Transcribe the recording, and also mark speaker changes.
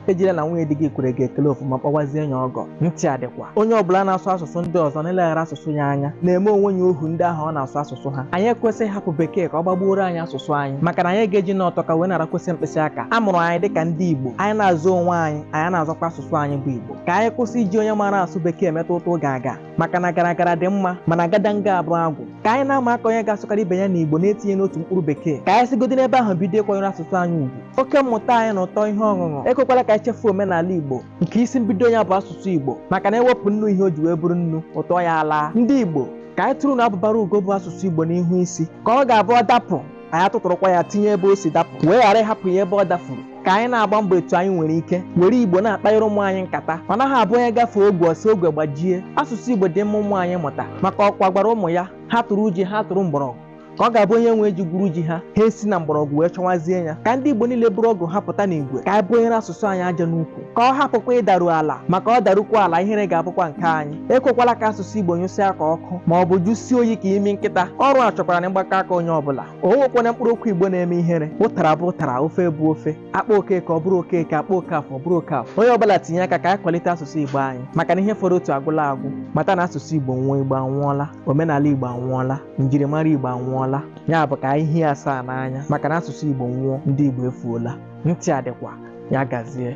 Speaker 1: Ejila na nwunye di gị kwere gị ekele ofụma kpọwazie ya ọgọ. Ntị adịkwa. Onye ọbụla na-asụ asụsụ ndị ọzọ na-eleghara asụsụ ya anya na-eme onwe ya ohu ndị ahụ ọ na-asụ asụsụ ha. Anyị ekwesịghị ịhapụ bekee ka ọ gbagbuoro anyị asụsụ anyị, maka na anyị ga-eji na ọtọ ka wee nara kwesị mkpịsị aka. A mụrụ anyị dịka ndị Igbo, anyị na-azụ onwe anyị, anyị na-azọkwa asụsụ anyị bụ Igbo. Ka anyị kwụsị iji onye maara asụ bekee metụ ụtụ ga-aga, maka na gara gara dị mma mana gadanga abụ agwụ. Ka anyị na-ama aka onye ga-asụkarị ibe ya n'Igbo na-etinye n'otu mkpụrụ bekee. Ka anyị sigodi n'ebe ahụ bido ịkwanyere asụsụ anyị ugwu. Oke mmụta anyị na ụtọ ihe ọṅụṅụ ekwekwala ka anyị chefuo omenala Igbo nke isi mbido ya bụ asụsụ Igbo, maka na ewepụ nnu ihe o ji wee bụrụ nnu, ụtọ ya alaa. Ndị Igbo, ka anyị tụrụ na abụbara ugo bụ asụsụ Igbo n'ihu isi, ka ọ ga-abụ ọ dapụ anyị atụtụrụkwa ya tinye ebe o si dapụ, wee ghara ịhapụ ya ebe ọ dafuru. Ka anyị na-agba mbọ etu anyị nwere ike were Igbo na-akpanyere ụmụ anyị nkata. Ọ naghị abụ onye gafee ogwe ọsọ ogwe gbajie. Asụsụ Igbo dị mma ụmụ anyị mụta, maka ọkwa gwara ụmụ ya ha tụrụ ji ha tụrụ mgbọrọgwụ, ka ọ ga-abụ onye nwe ji gwuru ji ha ha esi na mgbọrọgwụ wee chọwazie ya. Ka ndị Igbo niile bụrụ ọgụ ha pụta n'igwe, ka anyị bụnyere asụsụ anyị aja n'ukwu, ka ọ hapụkwa ịdaru ala, maka ọ darukwa ala ihere ga-abụkwa nke anyị. Ekwekwala ka asụsụ Igbo nyụsịa ka ọkụ ma ọ bụ jụsie oyi ka imi nkịta. Ọrụ a chọkwara na mgbakọ aka onye ọbụla. O nwekwana mkpụrụ okwu Igbo na-eme ihere. Ụtara bụ ụtara, ofe bụ ofe, akpa okeke ọ bụrụ okeke, akpa okafọ ọ bụrụ okafọ. Onye ọbụla tinye aka ka anyị kwalite asụsụ Igbo anyị, maka na ihe fọrọ otu agwụla agwụ. Mata na asụsụ Igbo nwụọ, Igbo anwụọla, omenala Igbo anwụọla, njirimara Igbo anwụọla. Ya bụ ka anyị hie asaa n'anya, maka na asụsụ Igbo nwụọ, ndị Igbo efuola. Ntị adịkwa ya gazie.